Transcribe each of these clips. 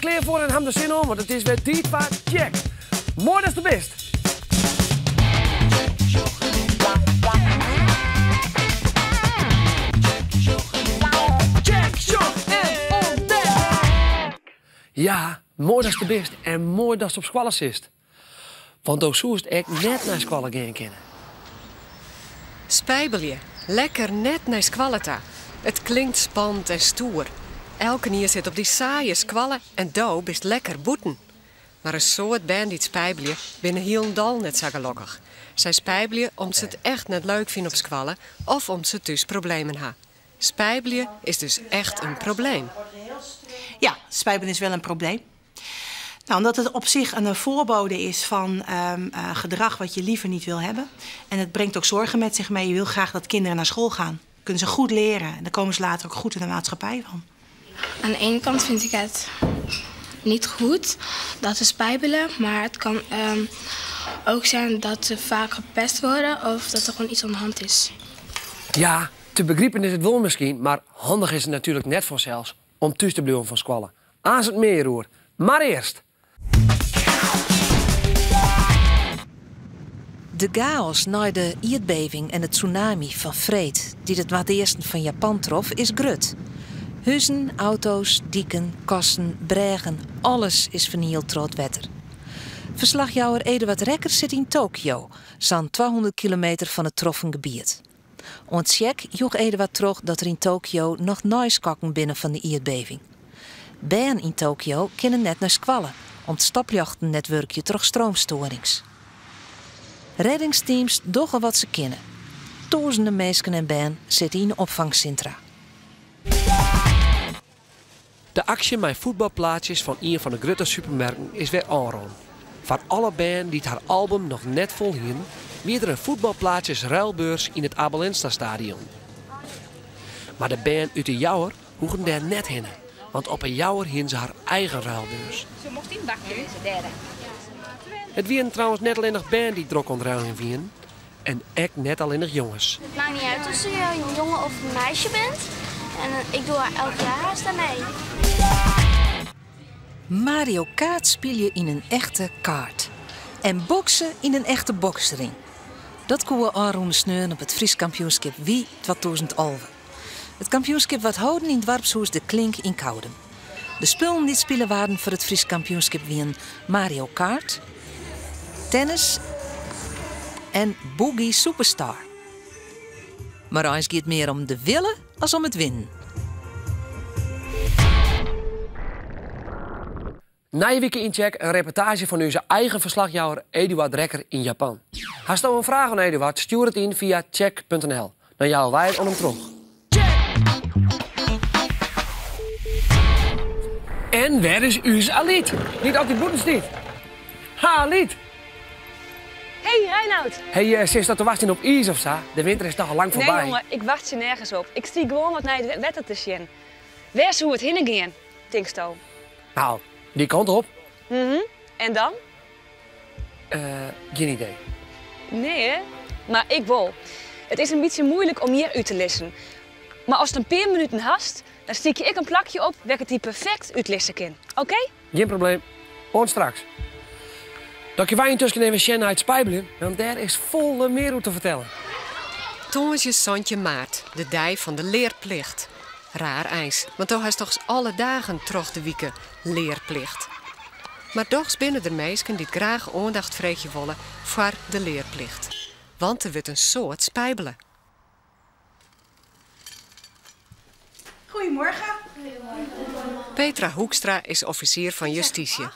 der klear foar en ha der sin oan, want it is wer tiid foar Tsjek. Moai datst der bist! Tsjek, sjoch en ûntdek! Ja, moai datst der bist en moai datst op skoalle sitst. Want do soest ek net nei skoalle gean kinne. Spijbelje, lekker net nei skoalle ta. It klinkt spannend en stoer. Elkenien sit op dy saaie skoalle en do bist lekker bûten. Mar in soad bern dy't spijbelje binne hielendal net sa gelokkich. Sy spijbelje om't se it echt net leuk fine op skoalle of om't se thús problemen ha. Spijbelje is dus echt in probleem. Ja, spijbelen is wel een probleem. Nou, omdat het op zich een voorbode is van gedrag wat je liever niet wil hebben. En het brengt ook zorgen met zich mee. Je wil graag dat kinderen naar school gaan. Kunnen ze goed leren en dan komen ze later ook goed in de maatschappij van. Aan de ene kant vind ik het niet goed dat ze spijbelen, maar het kan ook zijn dat ze vaak gepest worden of dat er gewoon iets aan de hand is. Ja, te begripen is it wol miskien, mar handich is it natuerlik net fansels om thús te bliuwen fan skoalle. Aanst it mear oer. Mar earst. De gaos nei de ierdbeving en de tsunami fan freed dy't it noardeasten fan Japan trof, is grut. Huzen, auto's, diken, kassen, brêgen, alles is fernield troch it wetter. Ferslachjouwer Eduard Rekker sit yn Tokio, sa'n 200 kilometer fan it troffen gebiet. Oan Tsjek joech Eduard troch dat der yn Tokio noch neiskokken binne fan de ierdbeving. Bern yn Tokio kinne net nei skoalle om't stopljochten net wurkje troch stroomstoarings. Reddingsteams dogge wat se kinne. Tûzenen minsken en bern sitte yn opfangsintra. De aksje mei fuotbalplaatsjes fan ien fan de grutte supermerken is wer ôfrûn. Foar alle bern dy't har album noch net fol hienen, wie der in fuotbalplaatsjes-ruilbeurs yn it Abe Lenstra Stadion. Mar de bern út De Jouwer hoegden dêr net hinne, want op 'e Jouwer hienen se har eigen ruilbeurs. It wienen trouwens net allinnich bern dy't drok oan it ruiljen wienen en ek net allinnich jonges. Het maakt niet uit of je een jongen of een meisje bent. En ik doe elk jaar haast aan mee. Mario Kart spylje yn in echte kart. En bokse yn in echte boksring. Dat koe ôfrûne sneon op it Frysk kampioenskip Wii 2011. It kampioenskip waard holden yn doarpshûs De Klink yn Koudum. De spullen dy't spile waarden foar it Frysk kampioenskip wienen Mario Kart, tennis en Boogie Superstar. Mar eins gie it mear om de wille as om it winnen. Nije wike yn Tsjek in reportaazje fan ús eigen ferslachjouwer Eduard Rekker yn Japan. Hasto in fraach oan Eduard? Stjoer it yn fia tsjek.nl. Dan jouwe wy it oan him troch. En wêr is ús Alyt, dy't altyd bûten stiet? Ha Alyt! Hey Reinoud! Hey, sitsto te wachtsjen op iis of sa? De winter is toch al lang foarby? Nee jonge, ik wachtsje nergens op. Ik stie gewoan wat nei it wetter te sjen. Wêr soe it hinne gean, tinksto? Nou, dy kant op. Mhm. En dan? Gjin idee. Nee hè? Mar ik wol. It is in bytsje muoilik om hjir út te lizzen. Mar ast in pear minuten hast, dan sykje ik in plakje op wêr't ik it dy perfekt útlizze kin. Oké? Gjin probleem. Oant straks. Dan kinne wy yntusken even sjen nei it spijbeljen, want dêr is folle mear oer te fertellen. Tongersdei 17 maart, de dei fan de learplicht. Raar eins, want do hast dochs alle dagen troch de wike learplicht. Mar dochs binne der minsken dy't graach oandacht freegje wolle foar de learplicht. Want der wurdt in soad spijbele. Goedemorgen. Petra Hoekstra is offisier fan justysje.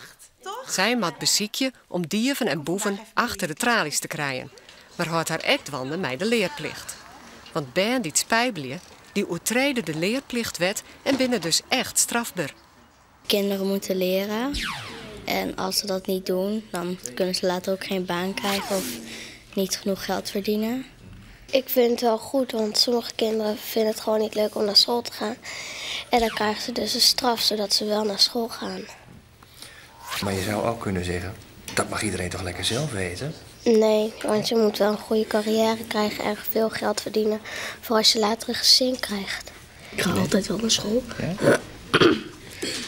Sy moat besykje om dieven en boeven achter de tralies te krijen, mar hâldt har ek dwaande mei de learplicht. Want bern dy't spijbelje, dy oertrede de learplichtwet en binne dus echt strafber. Kinderen moeten leren en als ze dat niet doen, dan kunnen ze later ook geen baan krijgen of niet genoeg geld verdienen. Ik vind het wel goed, want sommige kinderen vinden het gewoon niet leuk om naar school te gaan. En dan krijgen ze dus een straf, zodat ze wel naar school gaan. Maar je zou ook kunnen zeggen, dat mag iedereen toch lekker zelf weten? Nee, want je moet wel een goede carrière krijgen en veel geld verdienen voor als je later een gezin krijgt. Ik ga altijd wel naar school. Ja?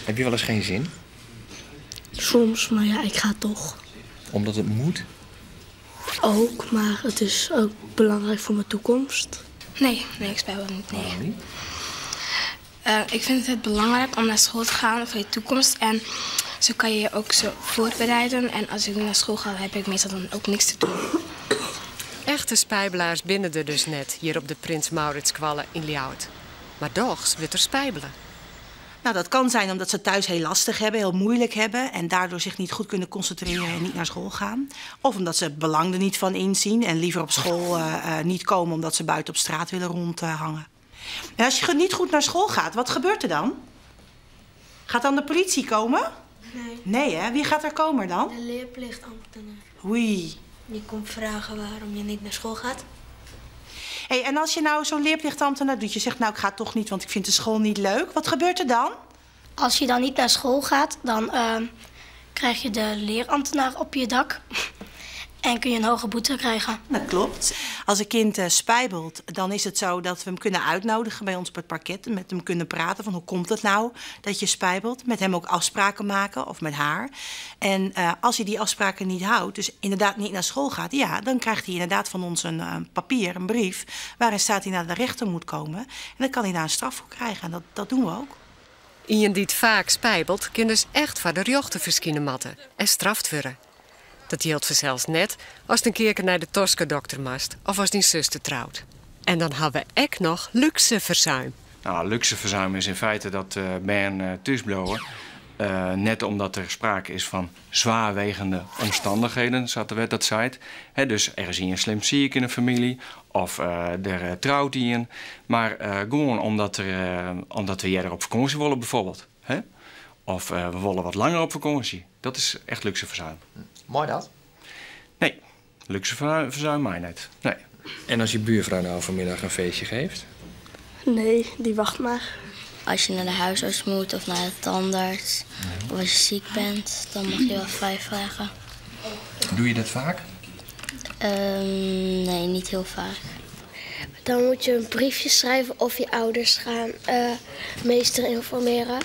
Heb je wel eens geen zin? Soms, mar ja, ik ga toch. Omdat het moet? Ook, maar het is ook belangrijk voor mijn toekomst. Nee, nee, ik spijbel niet. Nee. Waarom niet? Ik vind het belangrijk om naar school te gaan voor je toekomst. En zo kan je je ook zo voorbereiden. En als ik naar school ga, heb ik meestal dan ook niks te doen. Echte spijbelaars binnen er dus net hier op de Prins Mauritsskoalle yn Ljouwert. Mar dochs wurdt der spijbele. Nou, dat kan zijn omdat ze het thuis heel lastig hebben, heel moeilijk hebben en daardoor zich niet goed kunnen concentreren en niet naar school gaan. Of omdat ze het belang er niet van inzien en liever op school niet komen omdat ze buiten op straat willen rondhangen. En als je niet goed naar school gaat, wat gebeurt er dan? Gaat dan de politie komen? Nee. Nee, hè? Wie gaat er komen dan? De leerplichtambtenaar. Oei. Die komt vragen waarom je niet naar school gaat. Hey, en als je nou zo'n leerplichtambtenaar doet, je zegt nou ik ga toch niet, want ik vind de school niet leuk. Wat gebeurt er dan? Als je dan niet naar school gaat, dan krijg je de leerambtenaar op je dak. En kun je een hoge boete krijgen. Dat klopt. Als een kind spijbelt, dan is het zo dat we hem kunnen uitnodigen bij ons op het parket. En met hem kunnen praten van hoe komt het nou dat je spijbelt. Met hem ook afspraken maken of met haar. En als hij die afspraken niet houdt, dus inderdaad niet naar school gaat, ja, dan krijgt hij inderdaad van ons een papier, een brief, waarin staat hij naar de rechter moet komen. En dan kan hij daar een straf voor krijgen. En dat doen we ook. Ien dy't faak spijbelt, kin dus echt foar de rjochter ferskine moatte en straft wurde. Dat jildt fansels net ast in kearke nei de toskedokter moatst of as dyn suster trout. En dan ha we ek noch luxe verzuim. Nou, luxe verzuim is in feite dat bern thús bliuwe. Net omdat er sprake is van zwaarwegende omstandigheden, sa't de wet dat seit. Hè, dus er is ien slim siik yn de famylje of der trout ien. Mar gewoan omdat we earder op fakânsje wolle bijvoorbeeld. Hè? Of we wolle wat langer op fakânsje. Dat is echt luxe verzuim. Mei dat? Nee, luxe verzuim mei net. Nee. En als je buurvrouw nou vanmiddag een feestje geeft? Nee, die wacht maar. Als je naar de huisarts moet of naar de tandarts, of als je ziek bent, dan mag je wel vrij vragen. Doe je dat vaak? Nee, niet heel vaak. Dan moet je een briefje schrijven of je ouders gaan meester informeren.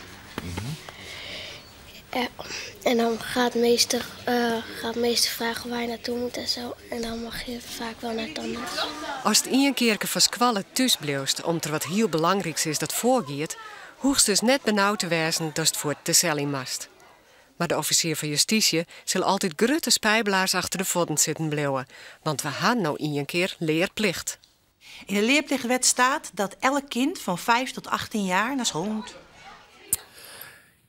En dan gaat meester vragen waar je naartoe moet. En dan mag je vaak wel naar tandarts. As it ien kearke fan skoalle thús bliuwst, om't der wat hiel belangryks is dat foargiet, hoechst dus net benaud te wêzen datst fuort de sel yn moatst. Mar de offisier fan justysje sil altyd grutte spijbelaars achter de fuotten sitten bliuwe, want we ha no ien kear learplicht. In de leerplichtwet staat dat elk kind van 5 tot 18 jaar naar school moet.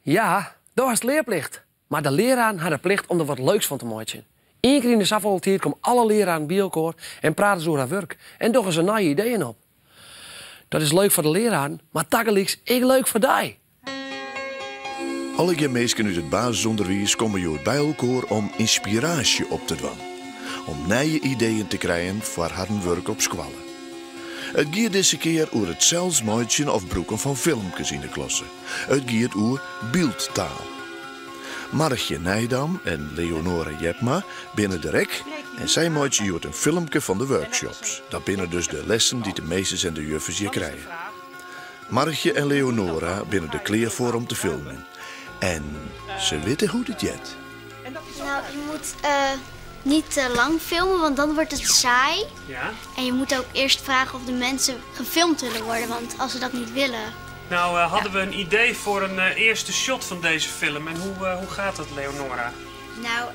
Ja, dat was leerplicht. Maar de leraar had de plicht om er wat leuks van te maken. Eén keer in de zoveel tijd komen alle leraren bij elkaar en praten ze over haar werk. En dogge ze nieuwe ideeën op. Dat is leuk voor de leraar, maar tagelyk ek leuk foar dy. Alle minsken út it basisûnderwiis komme hjoed by elkoar om ynspiraasje op te dwaan. Om nije ideeën te krijen foar harren wurk op skoalle. It giet dizze kear oer it sels meitsjen of brûken fan filmkes yn de klasse. It giet oer byldtaal. Margje Nijdam en Leonore Jepma binne der ek en sy meitsje hjoed in filmke fan de workshops. Dat binne dus de lessen dy't de meesters en de juffers hjir krije. Margje en Leonora binne der klear foar om te filmjen. En se witte hoe't it heart. Nou, je moet niet te lang filmen, want dan wordt het saai. En je moet ook eerst vragen of de mensen gefilmd willen worden, want als ze dat niet willen... Nou, hadden we een idee voor een eerste shot van deze film. En hoe gaat dat, Leonora? Nou,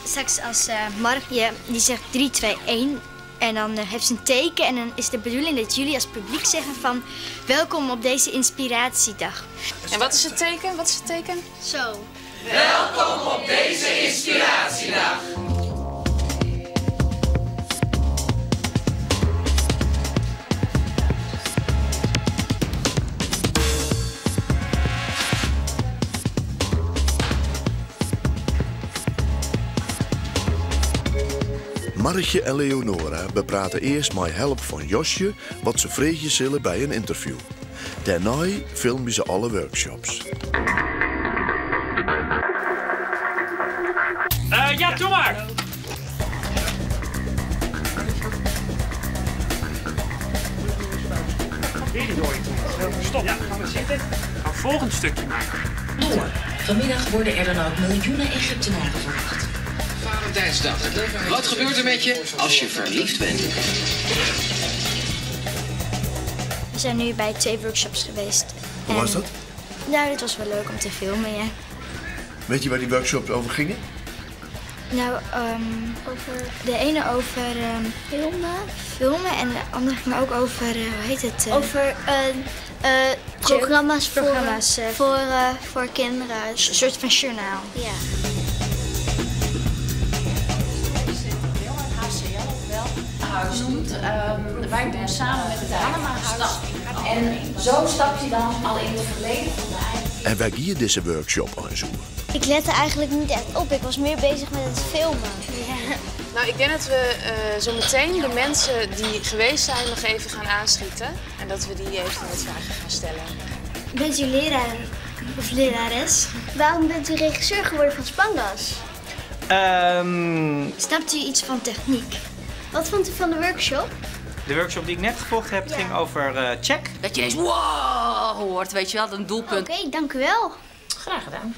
straks als Margje, die zegt 3, 2, 1. En dan heeft ze een teken en dan is de bedoeling dat jullie als publiek zeggen van... Welkom op deze inspiratiedag. En wat is het teken? Wat is het teken? Zo. Welkom op deze inspiratiedag. Margje en Leonora beprate earst mei help fan Josje wat se freegje sille by in ynterview. Dêrnei filmje se alle workshops. Ja, doe maar! Stop, ja, gaan we zitten. Gaan we het volgende stukje maken. Vanmiddag worden er dan ook miljoenen Egyptenaren verwacht. Valentijnsdag. Wat gebeurt er met je als je verliefd bent? We zijn nu bij twee workshops geweest. Hoe was dat? Nou, dit was wel leuk om te filmen, ja. Weet je waar die workshops over gingen? Nou, over de ene over filmen. Filmen en de andere ging ook over, hoe heet het? Over programma's, programma's voor kinderen. Een soort van journaal. Ja. Huis doet. Wij doen samen met het Hannemahuis. En zo stap je dan al in het verleden van de eigen. En waar ging je deze workshop aan zoeken? Ik lette eigenlijk niet echt op. Ik was meer bezig met het filmen. Ja. Nou, ik denk dat we zo meteen de mensen die geweest zijn nog even gaan aanschieten. En dat we die even wat vragen gaan stellen. Bent u leraar of lerares? Waarom bent u regisseur geworden van Spangas? Snapt u iets van techniek? Wat vond u van de workshop? De workshop die ik net gevolgd heb, ging over check. Dat je ineens wow hoort, weet je wel, een doelpunt. Oké, dank u wel. Graag gedaan.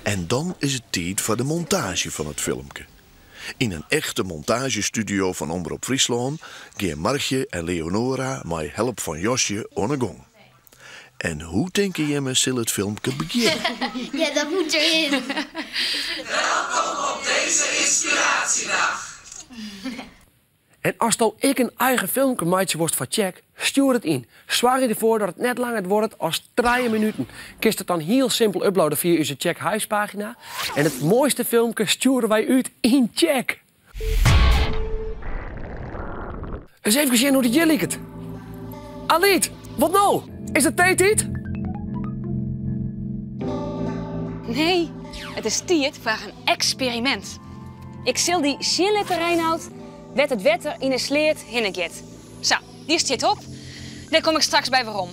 En dan is het tijd voor de montage van het filmpje. In een echte montagestudio van Omrop Fryslân gaan Margje en Leonora met hulp van Josje aan de gong. En hoe denken je zal het filmpje beginnen? Ja, dat moet erin. Welkom op deze inspiratiedag. En als nou ik een eigen filmpje maatje worst van check, stuur het in. Zwaar je ervoor dat het net langer wordt als 3 minuten. Kist het dan heel simpel uploaden via onze Tsjek huispagina. En het mooiste filmpje sturen wij uit in Tsjek. Eens even zien hoe de jullie het. Aliet, wat nou? Is het tijd? Nee, het is tijd voor een experiment. Ik zal die zinletter Reinoud wet het wetter in een sleert hinnegit. Zo, die zit op. Daar kom ik straks bij waarom.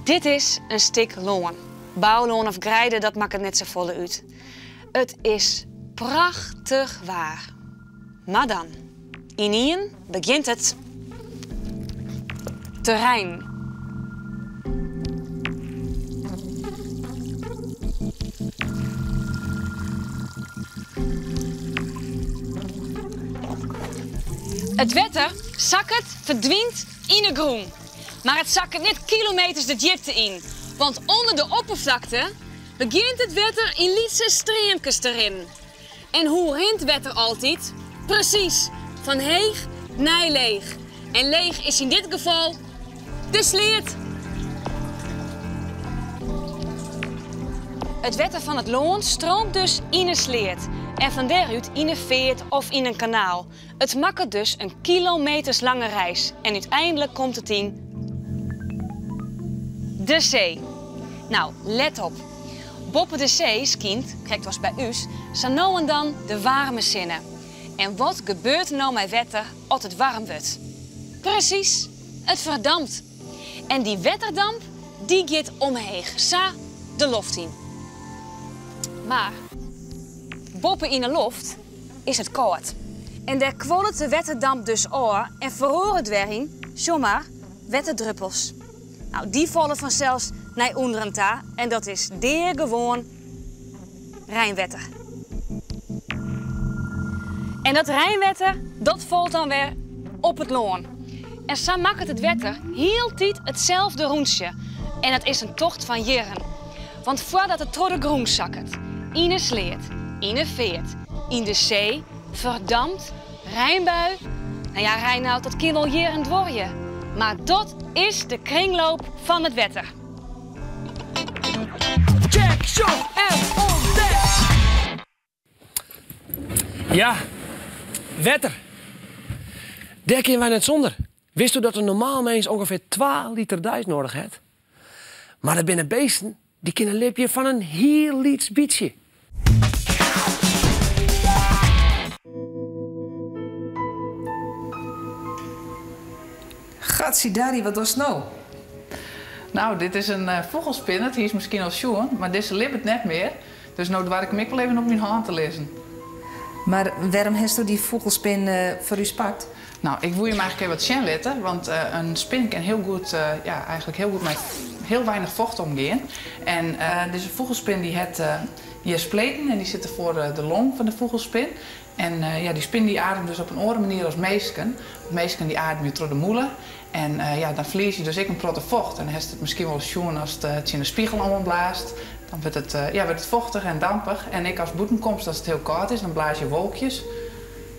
Dit is een stik loon. Bouwloon of grijden, dat maakt het net zo volle uit. Het is prachtig waar. Maar dan, in begint het terrein. Het wetter zakkert, verdwijnt in de groen. Maar het zakkert niet kilometers de diepte in. Want onder de oppervlakte begint het wetter in lietse streempjes te rinnen. En hoe rint wetter altijd? Precies, van heeg naar leeg. En leeg is in dit geval de sleert. Het wetter van het loon stroomt dus in een sleert. En van daaruit in een veert of in een kanaal. Het maakt dus een kilometers lange reis. En uiteindelijk komt het in de zee. Nou, let op. Boppen de zee, kind, krijgt was bij us, zijn nou en dan de warme zinnen. En wat gebeurt er nou met wetter als het warm wordt? Precies, het verdampt. En die wetterdamp, die gaat omheeg, sa de loft in. Maar boppen in de loft is het koud. En daar kwollt de wetterdamp dus oor en verroert het weer in, zomaar wetterdruppels. Nou, die vallen vanzelfs naar onderenta en dat is deer gewoon Rijnwetter. En dat Rijnwetter, dat valt dan weer op het loon. En zo maakt het wetter heel tijd hetzelfde roensje. En dat is een tocht van jaren. Want voordat het door de groen zakkert, in een sleert, in een veert, in de zee, verdampt, Rijnbui. Nou ja, Reinoud, dat kan wel jaren worden. Maar dat is de kringloop van het wetter. Check, shot en ontdek! Ja, wetter. Daar kunnen wij net zonder. Wist u dat een normaal mens ongeveer 12 liter dijs nodig heeft? Maar er binnen beesten die kunnen een lipje van een heel liets bietje. Gatsidari, wat was het nou? Nou, dit is een vogelspin. Het is misschien al schoon, maar deze liep het net meer. Dus nou waar ik hem wel even op mijn hand te lezen. Maar waarom heeft u die vogelspin voor u gepakt? Nou, ik woe jim eigenlijk even wat sjen litte, want in spin kin hiel goed, ja, eigenlijk hiel goed mei hiel weinich focht omgean. En dizze fûgelspin dy hat hjir spleten en dy sitte foar de long fan de fûgelspin. En ja, dy spin dy ademt dus op in oare manier as minsken. Want minsken dy ademje troch de mûle en ja, dan ferlieze je dus ek in protte focht. En hast it miskien wolris sjoen ast tsjin de spegel oanblaast, dan wurdt it, ja, wurdt it fochtich en dampich. En ek ast bûten komst, as it hiel kâld is, dan blaas je wolkjes.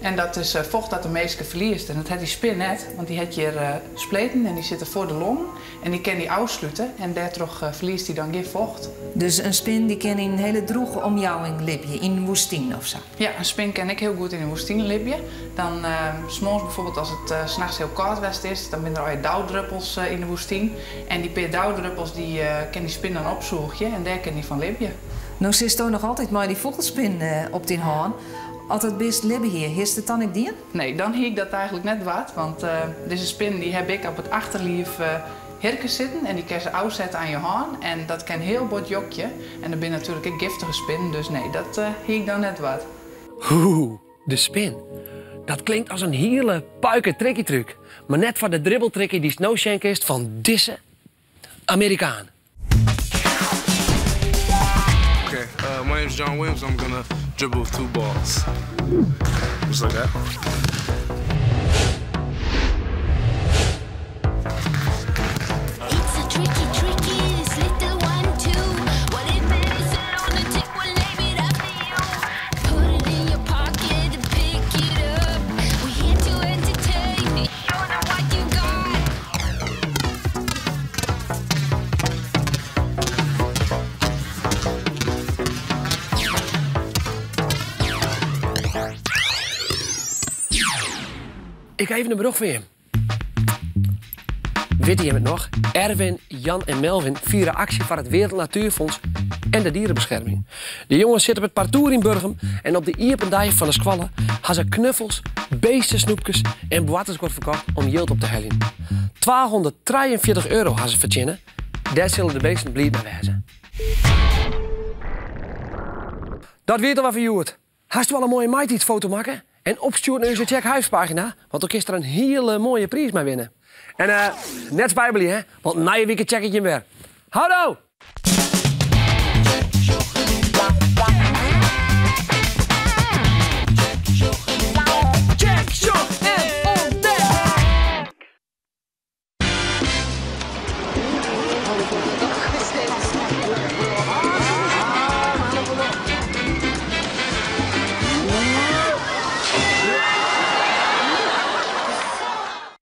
En dat is focht dat de minske ferliest. En dat hat dy spin net, want dy hat hjir spleten en dy sitte foar de longen en dy kin dy ôfslute en dêrtroch ferliest hy dan gjin focht. Dus in spin dy kin yn in hiele drûge omjouwing libje, yn in woestyn of sa? Ja, in spin kin ek hiel goed yn in woestyn libje. Dan 's moarns bijvoorbeeld as it 's nachts hiel kâld west is, dan binne der allegear daudruppels yn de woestyn. En dy pear daudruppels dy kin dy spin dan opsûgje en dêr kin dy fan libje. No sitsto noch altyd mei dy fûgelspin op dyn hân. As it bist libbe hie, hiest it dan ek dien? Nee, dan hie ik dat eigenlik net dwaan, want dizze spin dy heb ik op it achterliif hirke sitten en dy kin se ôfsette oan je hân en dat kin hiel bot jokje. En der binne natuerlik ek giftige spinnen, dus nee, dat hie ik dan net dwaan. Oeh, de spin. Dat klinkt as in hiele puike trikkytrúk, mar net foar de dribbeltrikky dy'tst no sjen kinst fan dizze Amerikaan. Okay, my name is John Williams. I'm gonna dribble with two balls. Just like that. It's a tricky, tricky, this little one too. What if it is on the tip? We'll leave it up to you. Put it in your pocket and pick it up. We're here to entertain. You know what you got. Ik ha even in berjocht foar jim. Witte jim it noch? Erwin, Jan en Melvin fiere aksje foar it Wereld Natuurfonds en de dierenbescherming. De jonges sitte op it partoer yn Burgum en op de iepen dei fan de skoalle ha se knuffels, beestesnoepkes en boartersguod ferkocht om jild op te heljen. 243 euro ha se fertsjinne. Dêr sille de beesten bliid mei wêze. Dat wie it alwer foar hjoed. Hasto al in moaie maitiidsfoto makke en opstjoerd nei ús Tsjek Hyves-pagina? Want dan kinst der in hiele moaie priis mei winne. En net spijbelje, hè, want nije wike tsjek ik jim wer. Houdoe!